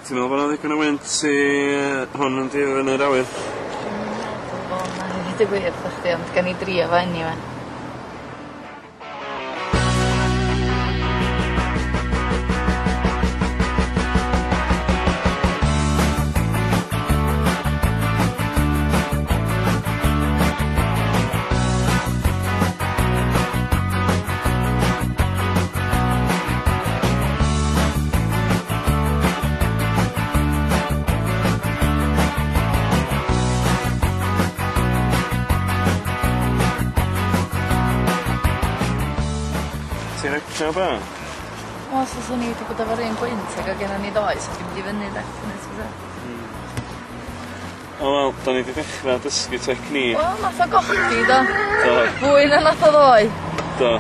Ti'n meddwl bo' 'na ddigon o wynt i yy hwn mynd i fyny'r awyr? Dwi'm yn meddwl bo' 'na i ddeud y gwir 'tha chdi ond gawn ni drio fo eniwe. Ti'n recno be? Wel os fyswn i 'di bod efo'r un gwynt ag o' gennon ni ddoe 'sa chdi'n mynd i fyny definite fysa? Hmm. O wel, 'dan ni 'di dechra dysgu technique. Wel nath o godi do? Do. Fwy na nath o ddoe. Do.